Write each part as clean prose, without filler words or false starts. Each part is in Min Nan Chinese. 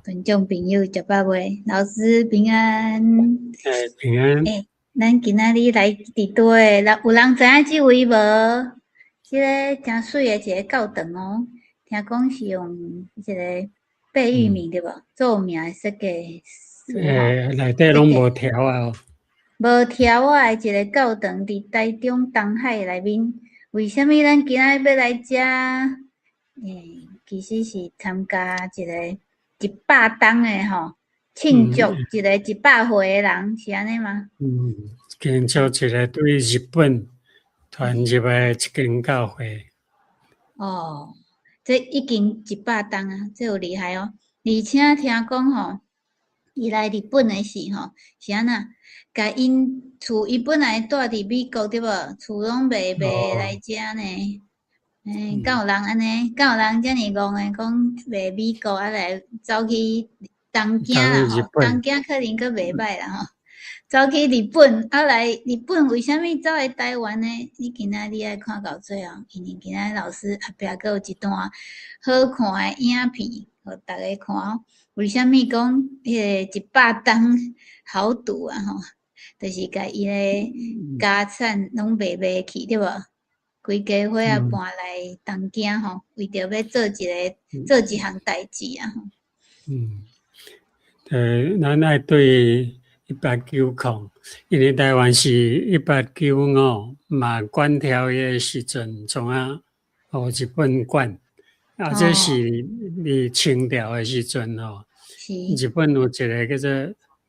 觀眾朋友食飽未？老師平安。欸，平安。欸，咱今仔日來佇佗的，有人知影這位無？這个誠媠的一个教堂哦，聽講是用一个貝聿銘對無？著名的設計師。欸，內底攏無柱仔。無柱仔的一个教堂，佇台中東海內面。為啥物咱今仔日欲來遮？欸，其實是參加一个100冬的吼，慶祝一个100歲的人，是按呢嗎？嗯，慶祝一个對日本傳入來一間教會。哦，這已經100冬啊，這有厲害哦！而且聽講吼，伊來日本的時吼，是按怎？共𪜶厝，伊本來蹛佇美國對無？厝攏賣賣來遮呢。欸，敢有人按呢？敢有人遮爾戇的，講賣美國啊來走去東京啦吼？東京可能閣袂䆀啦吼。走去日本啊來日本，為啥物走來台灣呢？你今仔日愛看到最後，因為今仔日老師後壁閣有一段好看的影片，予逐家看哦。為啥物講彼个100冬豪賭啊吼？就是共伊的家產攏賣賣去對無？規家伙仔搬來東京吼，為著欲做一个做一項代誌啊吼。嗯，咱愛對1890，因為台灣是1895馬關條約的時陣，創啊予日本管，啊，這是佇清朝的時陣吼。日本有一个叫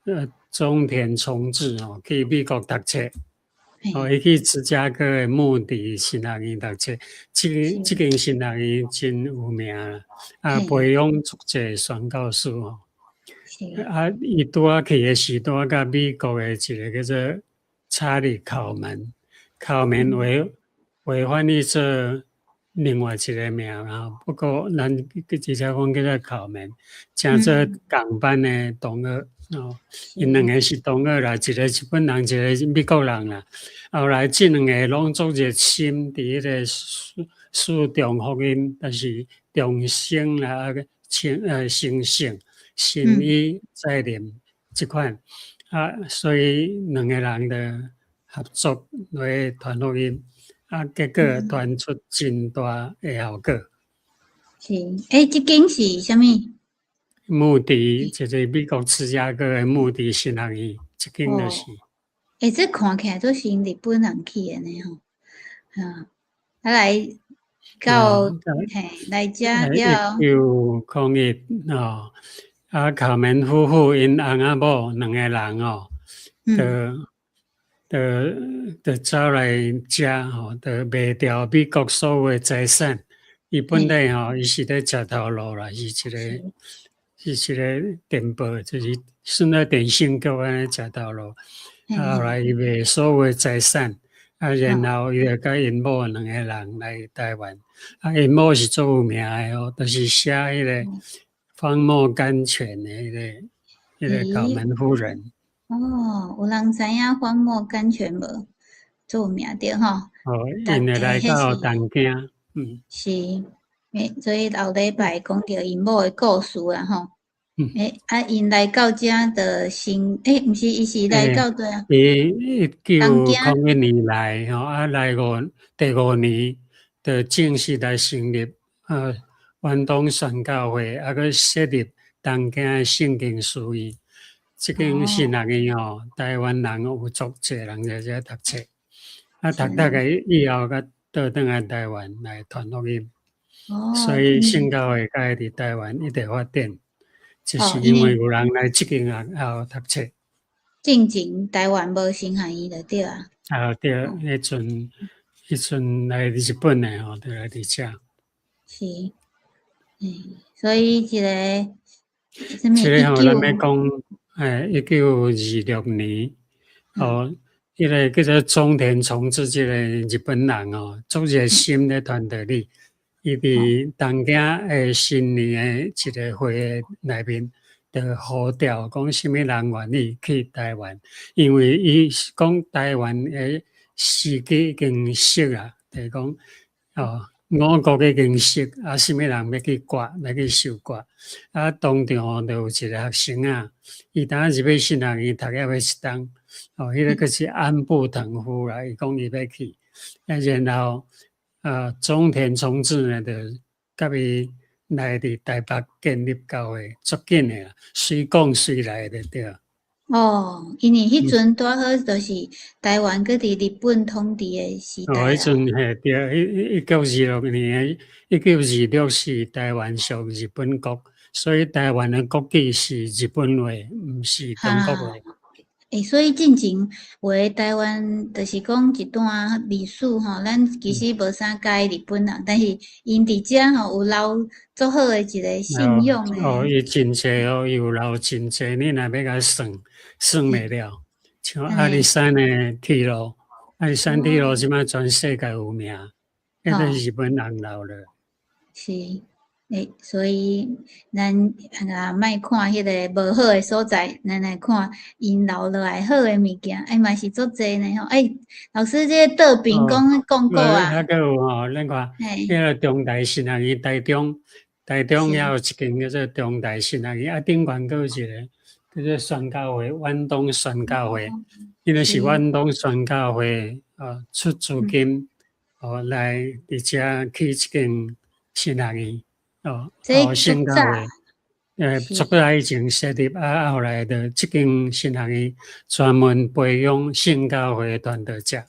做中田崇志吼，去美國讀冊。哦，伊去芝加哥的穆迪神學院讀冊，這間神學院真有名啦，啊，培養足濟宣教師吼。啊，伊拄仔去的時，拄仔佮美國的一个叫做查理考門，考門會翻譯做另外一个名啊。不過咱直接講叫做考門，成做仝班的同學。哦，𪜶兩个是同學啦，一个日本人，一个美國人啦。後來這兩个攏足熱心佇彼个事傳福音，就是重生啦，成聖、信醫再臨這款啊，所以兩个人就合作來傳福音，啊，結果傳出真大的效果。是，欸，這間是啥物？穆迪，就是美國芝加哥的穆迪神學院，這間就是。欸，這看起來都是日本人起的呢吼，啊，啊來到嘿來遮了。1901哦，啊，卡門夫婦𪜶翁仔某兩个人哦，就走來遮吼，就賣掉美國所有的財產。伊本來吼，伊是咧食頭路啦，是一個電報，就是算咧電信局按呢食頭路。啊，後來伊賣所有的財產，啊，然後伊就佮𪜶某兩個人來台灣。啊，𪜶某是足有名的哦，就是寫彼个荒漠甘泉的彼个考門夫人。哦，有人知影荒漠甘泉無？足有名對吼。哦，𪜶會來到東京，嗯。是，欸，所以後禮拜講著𪜶某的故事啦吼。欸，啊，𪜶來到遮就先，欸，毋是，伊是來到佗啊？伊1901年來吼，啊，來第五年就正式來成立遠東宣教會，啊，閣設立東京的聖經書院。這間神學院吼，台灣人有足濟人佇遮讀冊，啊，讀讀个以後，閣倒轉來台灣來傳福音。所以聖教會才會佇台灣一直發展。就是因為有人來這間學校讀冊。進前台灣無神學院就對啊。啊對，彼陣來日本的吼，就來佇遮。是，所以這个，這个吼，咱欲講，欸，1926年，哦，彼个叫做中田崇志這个日本人哦，足熱心咧傳道理。伊佇東京的新年的一个會內面，就呼召講啥物人願意去台灣，因為伊講台灣的時機已經熟啊，就是講哦，五穀已經熟，啊，啥物人欲去割，欲去收割，啊，當場就有一個學生仔，伊當入去神學院讀猶未一冬，哦，彼個閣是安部藤夫啦，伊講伊欲去，啊，然後中田聰治呢，就佮伊來佇台北建立教會，足緊的啦，隨講隨來就對。哦，因為彼陣拄好就是台灣閣佇日本統治的時代。哦，彼陣嘿對，1926年，1926是台灣屬日本國，所以台灣的國語是日本話，毋是中國話。欸，所以進前有的台灣，就是講一段歷史吼，咱其實無啥佮意日本人，但是𪜶佇遮吼有留足好的一個信用的。哦，伊真濟哦，伊有留真濟，你若欲共算，算袂了。像阿里山的鐵路，阿里山鐵路這擺全世界有名，彼個日本人留落。是。欸，所以咱啊，莫看彼个無好的所在，咱來看𪜶留落來好的物件，欸，嘛是足濟呢吼。欸，老師，這個倒邊講講過啊。還閣有吼，咱看，彼個中大神學院，台中，台中也有一間叫做中大神學院，啊，頂懸閣有一個叫做宣教會，遠東宣教會，彼個是遠東宣教會出資金哦來佇遮起這間神學院。哦，哦，聖教會，足早以前設立，啊，後來就這間神學院專門培養聖教會傳道者。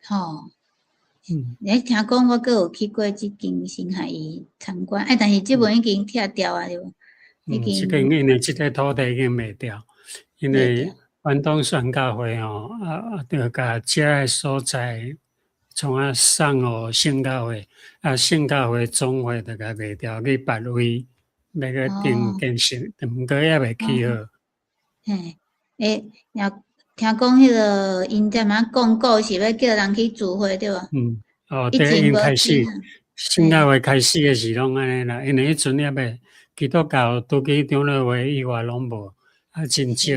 吼，欸，聽講我閣有去過這間神學院參觀，欸，但是這擺已經拆掉啊，對無？嗯，這間因為這個土地已經賣掉，因為遠東宣教會吼，啊，就共這个所在創啊送予聖教會，啊，聖教會總會就共賣掉去別位，欲閣重建設，毋過猶未起好。嘿，欸，聽講彼个𪜶踮仔廣告是欲叫人去聚會對無？嗯，哦，對，𪜶開始聖教會開始的時攏按呢啦，因為彼陣猶未基督教除去長老會以外攏無，啊，真少。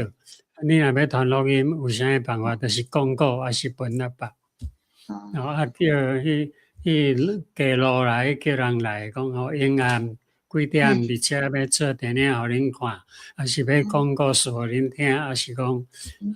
你若欲傳福音，有啥物辦法？就是廣告，抑是分喇叭。哦，啊，叫去街路來叫人來講吼，永暗幾點佇遮欲做電影予恁看，抑是欲講故事予恁聽，抑是講，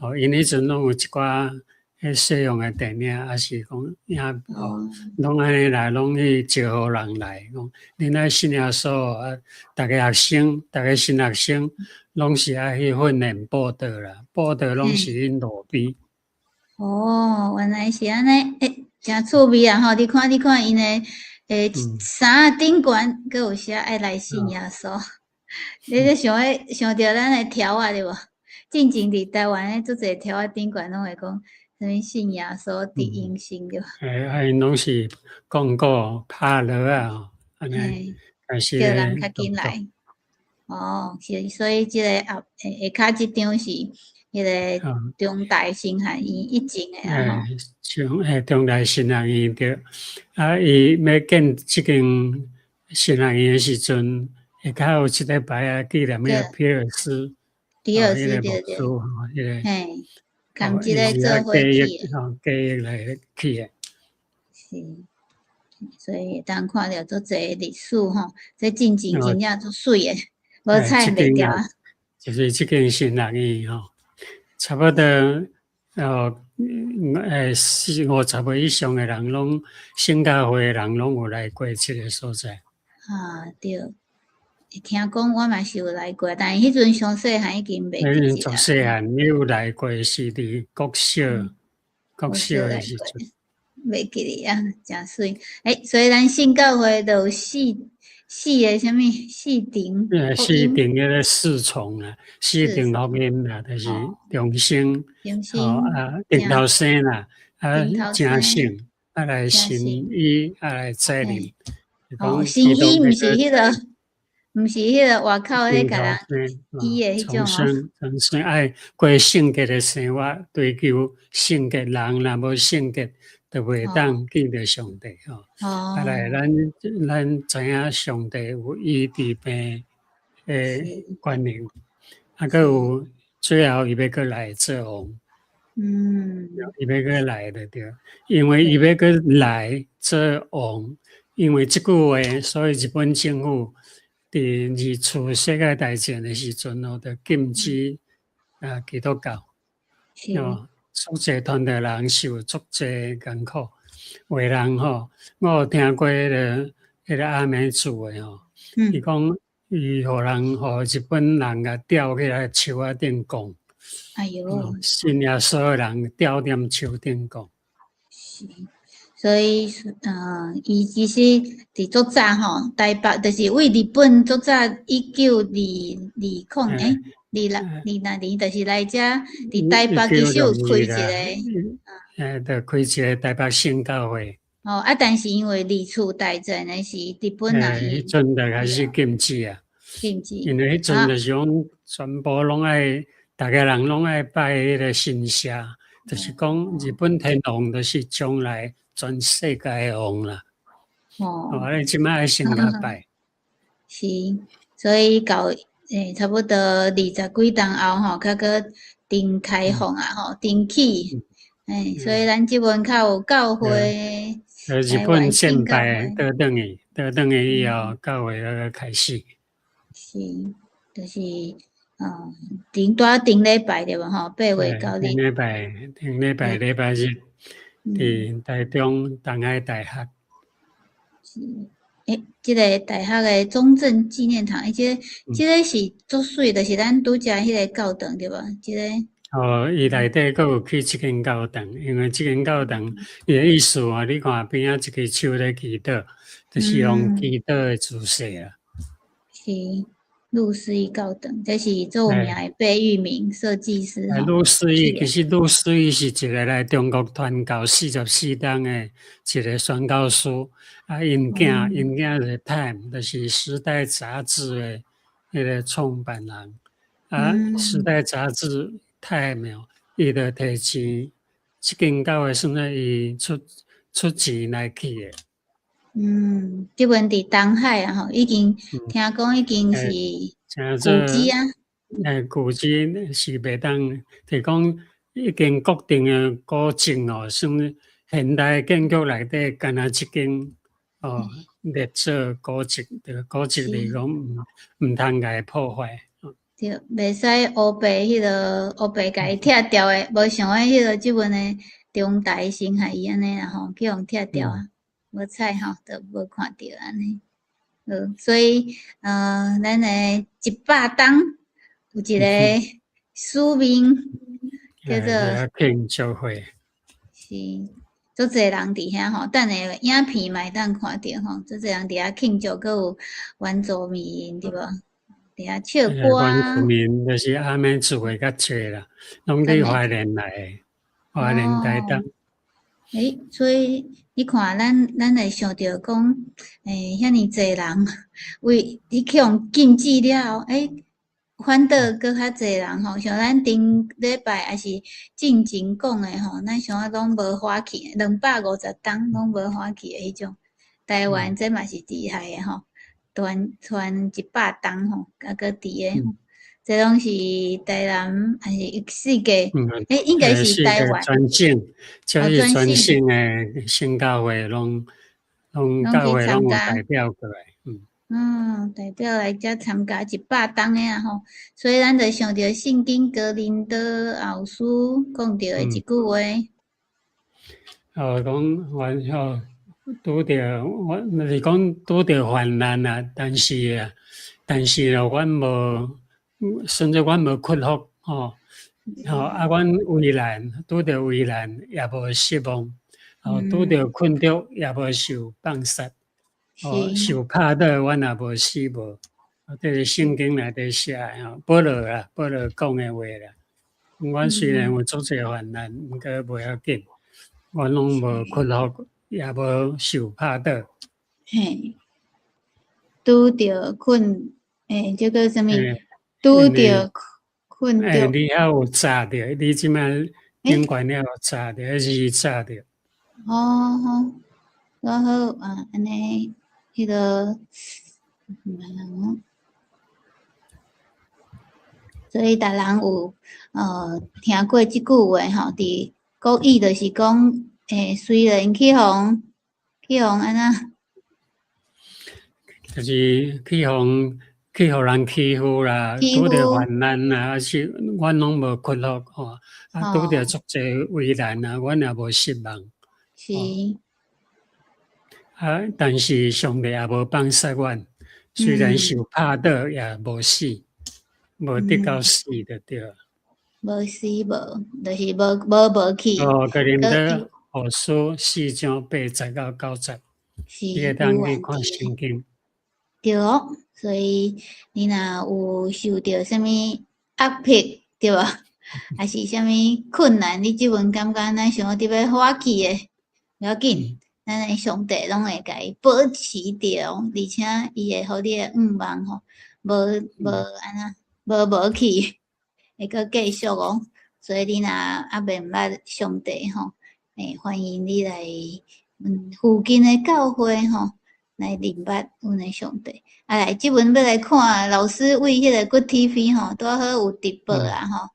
哦，𪜶彼陣攏有一寡彼西洋的電影，抑是講影哦，攏按呢來，攏去招呼人來，講恁愛信耶穌啊，逐个學生，逐个新學生，攏是愛去訓練佈道啦，佈道攏是𪜶路邊。哦，原來是按呢，欸，誠趣味啊吼！你看，你看，𪜶的衫仔頂懸閣有寫愛來信耶穌，你咧想彼想著咱的條仔對無？進前佇台灣的足濟條仔頂懸攏會講啥物信耶穌得永生對無？欸，啊，𪜶攏是廣告拍落仔吼，按呢，叫人較緊來。哦，是，所以這個後下跤這張是彼個中大神學院以前的啊吼。像中大神學院對，啊，伊欲建這間神學院的時陣，下跤有一個牌仔紀念彼個皮爾斯，皮爾斯對對，彼個，嘿，共這个做伙起的，吼，計劃來起的。是，所以會當看著足濟歷史吼，這進前真正足媠的，無拆袂掉啊。就是這間神學院吼，差不多哦，四五十歲以上的人，攏聖教會的人，攏有來過這个所在。啊，對，聽講我嘛是有來過，但是彼陣傷細漢已經袂記得。足細漢，你有來過是佇國小，國小的時陣。袂記得啊，誠媠。欸，所以咱聖教會就有四四个啥物四重？四重彼个四重啊，四重福音啦，就是重生，哦啊，重頭生啦，啊，成聖，啊來信醫，啊來載靈。哦，神醫毋是彼个，毋是彼个外口彼共人醫的彼種哦。重生，重生愛過聖潔的生活，追求聖潔，人若無聖潔，就袂當見著上帝吼。啊來，咱知影上帝有醫治病的權能，啊，閣有最後伊欲閣來做王。伊欲閣來就對，因為伊欲閣來做王，因為這句話，所以日本政府佇二次世界大戰的時陣哦，就禁止基督教。哦，足濟傳道人受足濟艱苦，有的人吼，我有聽過彼個阿美族的吼，伊講伊予人予日本人共吊起來樹仔頂摃。哎喲，信耶穌的人吊踮樹頂摃。是，所以，伊其實佇足早吼，台北就是為日本足早1922欸，26、26年，就是來遮佇台北其實有開一個，欸，就開一個台北聖教會。哦，啊，但是因為二次大戰的時，日本人彼陣就開始禁止啊。禁止。因為彼陣就是講，全部攏愛，逐个人攏愛拜彼個神社，就是講日本天皇就是將來全世界的王啦。哦，你這擺愛先共拜。是，所以到差不多二十幾冬後吼，較閣重開放啊吼，重起。欸，所以咱這陣較有教會。日本戰敗倒轉去，倒轉去以後，教會閣開始。是，就是，頂拄仔頂禮拜對無吼？8月9日。頂禮拜，頂禮拜禮拜日，佇台中東海大學。是，欸，這个大學的中正紀念堂，欸，這個是足媠，就是咱拄才彼個教堂對無？這个。哦，伊內底閣有起這間教堂，因為這間教堂伊的意思啊，你看邊仔一支手咧祈禱，就是用祈禱的姿勢啊。是，陸思義教堂，這是著名的貝聿銘設計師。陸思義其實陸思義是一個來中國傳教44冬的一個宣教師，啊，𪜶囝𪜶囝是 Time，就是時代雜誌的彼個創辦人，啊，時代雜誌 Time 哦，伊就提錢，這間教會算做伊出錢來起的。嗯，這陣佇東海啊吼，已經聽講已經是古蹟啊。欸，古蹟是袂當，就是講已經國定的古蹟哦，算現代建築內底，干焦這間哦列做古蹟，著古蹟嚟講毋通共伊破壞。對，袂使烏白彼个烏白共伊拆掉的，無像彼彼個這陣的中台新海伊按呢啦吼，去予拆掉啊，無彩吼，就無看著按呢。好，所以，咱的100冬有一個使命，叫做慶祝會。是，足濟人佇遐吼，等下影片嘛會當看著吼，足濟人佇遐慶祝，閣有原住民對無？佇遐唱歌。原住民就是阿美族的較濟啦，攏佇花蓮來的，花蓮台東。欸，所以你看咱會想著講，欸，遐爾濟人為你去予禁止了後，欸，反倒閣較濟人吼，像咱頂禮拜抑是進前講的吼，咱想啊攏無歡去，250冬攏無歡去的彼種。台灣這嘛是厲害的吼，傳傳100冬吼，猶閣佇咧，這攏是台南還是世界？欸，應該是台灣。全省，這是全省的聖教會攏教會攏有代表過來，嗯。嗯，代表來遮參加100冬的啊吼，所以咱就想著聖經哥林多後書講著的一句話。哦，講阮吼拄著，我是講拄著患難啊，但是哦，阮無，甚至阮無屈服吼，吼啊，阮危難拄著危難也無失望，哦，拄著困著也無受放殺。哦，受拍倒，阮也無死無。這是聖經內底寫的吼，保羅啊，保羅講的話啦。阮雖然有足濟患難，毋過袂要緊，阮攏無屈服，也無受拍倒。嘿，拄著困，欸，這個啥物？拄著困著。欸，你遐有炸著？你這擺頂懸了有炸著，還是炸著？哦好，我好啊，按呢。彼个，所以逐人有聽過這句話吼，佇國語就是講，欸，雖然去予按怎？就是去予人欺負啦，拄著患難啦，抑是阮攏無屈服吼，啊，拄著足濟危難啊，阮也無失望。是。啊，但是上帝也無放捨阮，雖然受拍倒也無死，無得到死就對。無死無，就是無去。哦，哥林多後書四章八節到九節，你會當去看聖經。對，所以你若有受著啥物壓迫，對無？抑是啥物困難，你這陣感覺咱想欲放棄的，無要緊，咱的上帝攏會共伊保持著，而且伊會予你的願望吼，無無按怎，無無去，會閣繼續哦。所以你若猶未毋捌上帝吼，歡迎你來附近的教會吼，來認捌阮的上帝。啊，來，這陣欲來看老師為彼個 Good TV 吼，拄好有直播啊吼，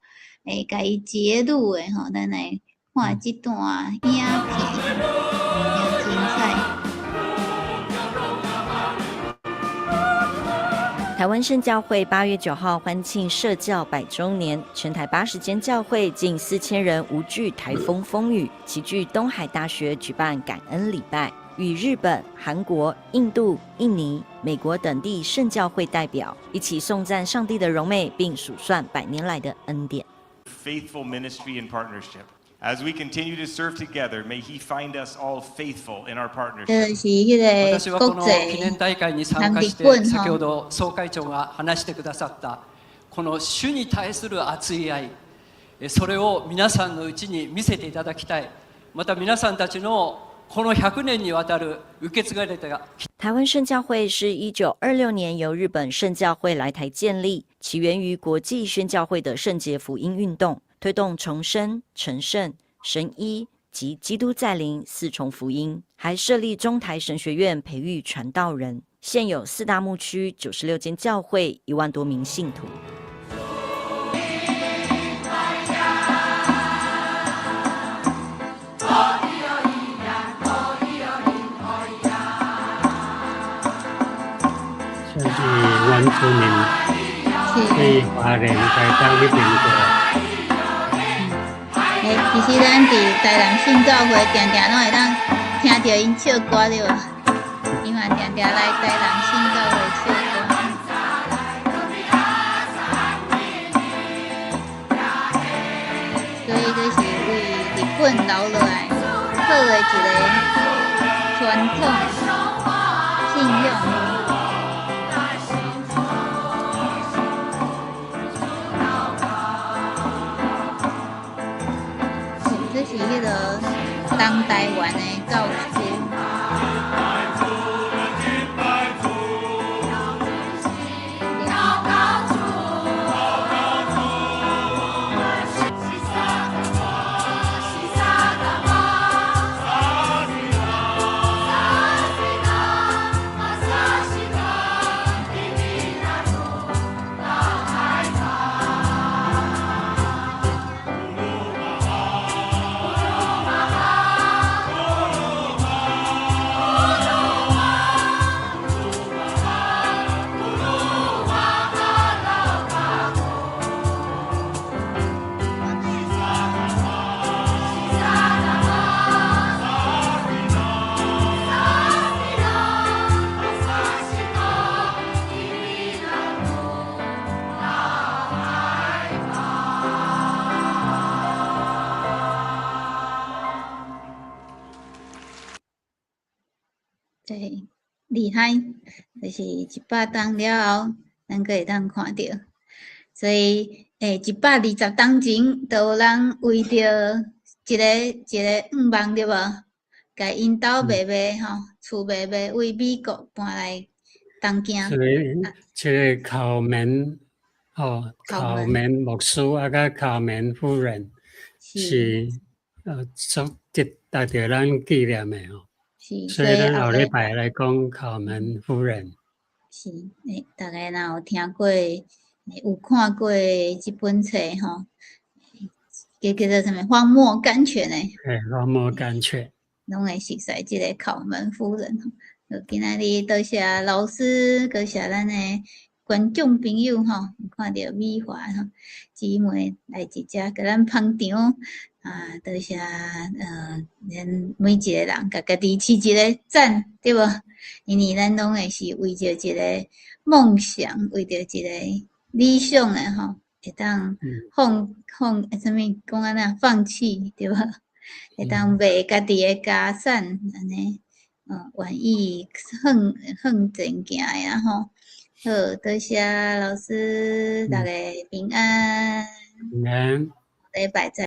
共伊截錄的吼，咱來看這段影片，真精彩。台灣聖教會8月9號歡慶設教100週年，全台80間教會近4000人無懼颱風風雨，齊聚東海大學舉辦感恩禮拜，與日本、韓國、印度、印尼、美國等地聖教會代表一起頌讚上帝的榮美，並數算100年來的恩典。 Faithful ministry and partnership. As we continue to serve together, may He find us all faithful in our partnership. 這是彼個國際私はこの記念大會に參加して、先ほど総會長が話してくださったこの主に対する熱い愛、それを皆さんのうちに見せていただきたい。また皆さんたちのこの100年にわたる受け継がれた。台灣聖教會是1926年由日本聖教會來台建立，起源於國際宣教會的聖潔福音運動，推動重生、成聖、神醫及基督再臨四重福音，還設立中台神學院培育傳道人。現有四大牧區、96間教會、1萬多名信徒。這是原住民對花蓮台東彼邊過來。其實咱佇台南聖教會，定定攏會當聽著𪜶唱歌對無？伊嘛定定來台南聖教會唱歌。所以這是為日本留落來好的一個傳統信仰。這是彼個東台灣的教區。對，厲害，就是100冬了後，咱閣會當看著。所以，120冬前，就有人為著一个一个願望，對無？共𪜶兜妹妹吼，厝妹妹為美國搬來東京。所以，這個考門吼，考門牧師啊，佮考門夫人是足值得著咱紀念的吼。是，所以咱後禮拜來講考門夫人。是，大家若有聽過，有看過這本冊吼，叫做啥物？荒漠甘泉的。嘿，荒漠甘泉。攏會熟悉這個考門夫人吼，今仔日多謝老師，多謝咱的觀眾朋友吼，看著美華吼姊妹來佇遮共咱捧場啊，多謝咱每一個人，共家己揤一个讚，對無？因為咱攏會是為著一个夢想，為著一个理想的吼，會當放放啥物講按怎放棄，對無？會當賣家己的家產，按呢，願意向向前行的啊吼。好，多謝老師，大家平安。平安。禮拜再。